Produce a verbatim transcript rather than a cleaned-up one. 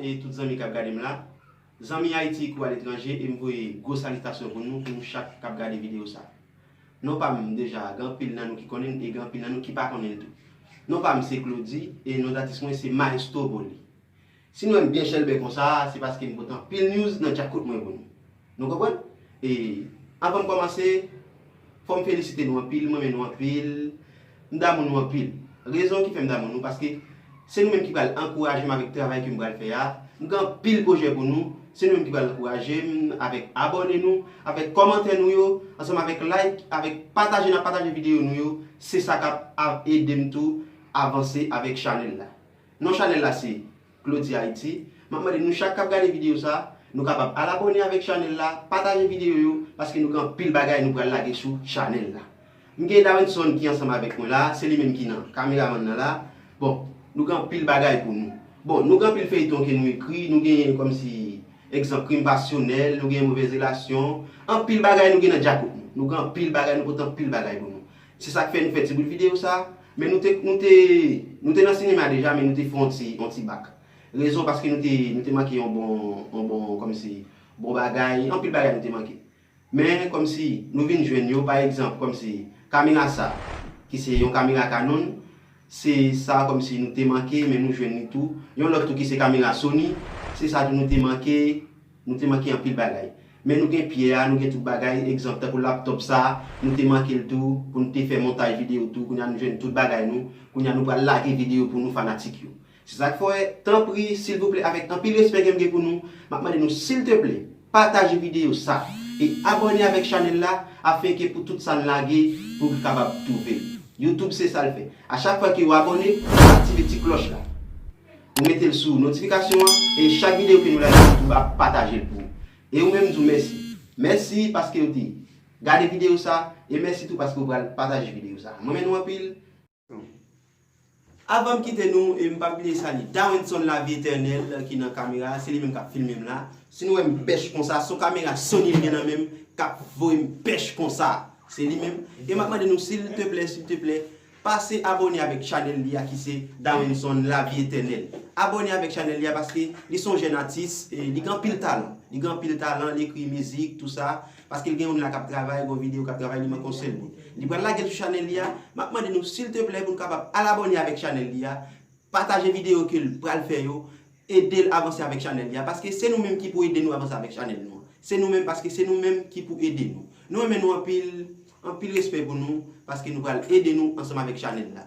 E tout zanmi k ap gade m la, zanmi Ayiti kou aletranje, e m voye gwo salitasyon pou nou, pou nou chak k ap gade videyo sa. Non pa m deja, gen anpil nan nou ki konnen l, e gen anpil nan nou ki pa konnen l tou. Non pa m se Claudy, e non datis mwen se Maestro Bolly. Si nou wè m byen chèlbè konsa, se paske m pote anpil news nan djakout mwen pou nou. Nou konprann? E anvan m kòmanse, fò m felisite nou anpil, m renmen nou anpil, m damou nou anpil. Rezon ki fè m damou nou, paske se nou menm ki pral ankouraje m avèk travay ke m pral fè a. M gen anpil pwojè pou nou. Se nou menm ki pral ankouraje m avèk abòne nou, avèk kòmantè nou yo, ansanm avèk like, avèk pataje n ap pataje videyo nou yo. Se sa k ap, ap ede m tou avanse avèk chanèl la. Non chanèl la se Claudy Haïti. M ap mande nou chak k ap gade videyo sa, nou kapab al abòne avèk chanèl la, pataje videyo yo, paske nou gen anpil bagay nou pral lage sou chanèl la. M gen Dawenson ki ansanm avèk mwen la, se li menm ki nan kameramann nan la. Bon, nou gen anpil bagay pou nou. Bon, nou gen anpil feyton ke nou ekri, nou genyen kòmsi egzanp krim pasyonèl, nou genyen movèz relasyon, anpil bagay nou gen nan djakout nou. Nou gen anpil bagay, nou pote anpil bagay pou nou. Se sa k fè nou fè ti bout videyo sa, men nou te, nou te, nou te nan sinema deja, men nou te fè yon ti, yon ti bak. Rezon paske nou te, nou te manke yon bon, yon bon, kòmsi, bon bagay, anpil bagay nou te manke. Men kòmsi nou vin jwenn yo, pa egzanp, kòmsi kamera sa, ki se yon kamera Canon, se sa kòmsi nou te manke, men nou jwenn li tou. Yon lòt tou ki se kamera Sony, se sa tou nou te manke, nou te manke anpil bagay. Men nou gen pyè a, nou gen tout bagay, egzanp, tankou laptòp sa, nou te manke l tou, pou nou te fè montaj videyo tou, kounye a nou jwenn tout bagay nou, kounye a nou pral lage videyo pou nou fanatik yo. Se sa k fè, tanpri, silvouplè, avèk anpil respè ke m gen pou nou, m ap mande nou, silteplè, pataje videyo sa e abòne avèk chanèl la, afenke pou tout sa n lage, pou w kapab twouve l. YouTube se sa l fè. A chak fwa ke w abòne, ou aktive ti klòch la. Ou mete l sou notifikasyon an, e chak videyo ke nou lage, YouTube ap pataje l pou ou. E ou menm, m di w mèsi. Mèsi paske w te gade videyo sa, e mèsi tou paske w pral pataje videyo sa. Mwen renmen nou anpil. Avan m kite nou, e m p ap bliye salye Dawenson Lavi Etènèl ki nan kamera a, se li menm k ap filme m la. Si nou wè m bèch konsa, se yon kamera Sony m gen nan men m k ap voye m bèch konsa. Se li menm. E m ap mande nou, silteplè, silteplè, pase abòne avèk chanèl li a ki se Dawenson Lavi Etènèl. Abòne avèk chanèl li a paske li se yon jèn atis, e li gen anpil talan. Li gen anpil talan, li ekri mizik, tou sa. Paske l gen youn la k ap travay, gon videyo k ap travay, li manke yon sèl bout. Li pral lage l sou chanèl li a. M ap mande nou, silteplè, pou n kapab al abòne avèk chanèl li a. Pataje videyo ke l pral fè yo. Ede l avanse avèk chanèl li a. Paske se nou menm ki pou ede nou avanse avèk chanèl nou an. Se nou menm, paske se nou menm ki pou ede nou. Nou renmen nou anpil, anpil respè pou nou, paske nou pral ede nou ansanm avèk chanèl la.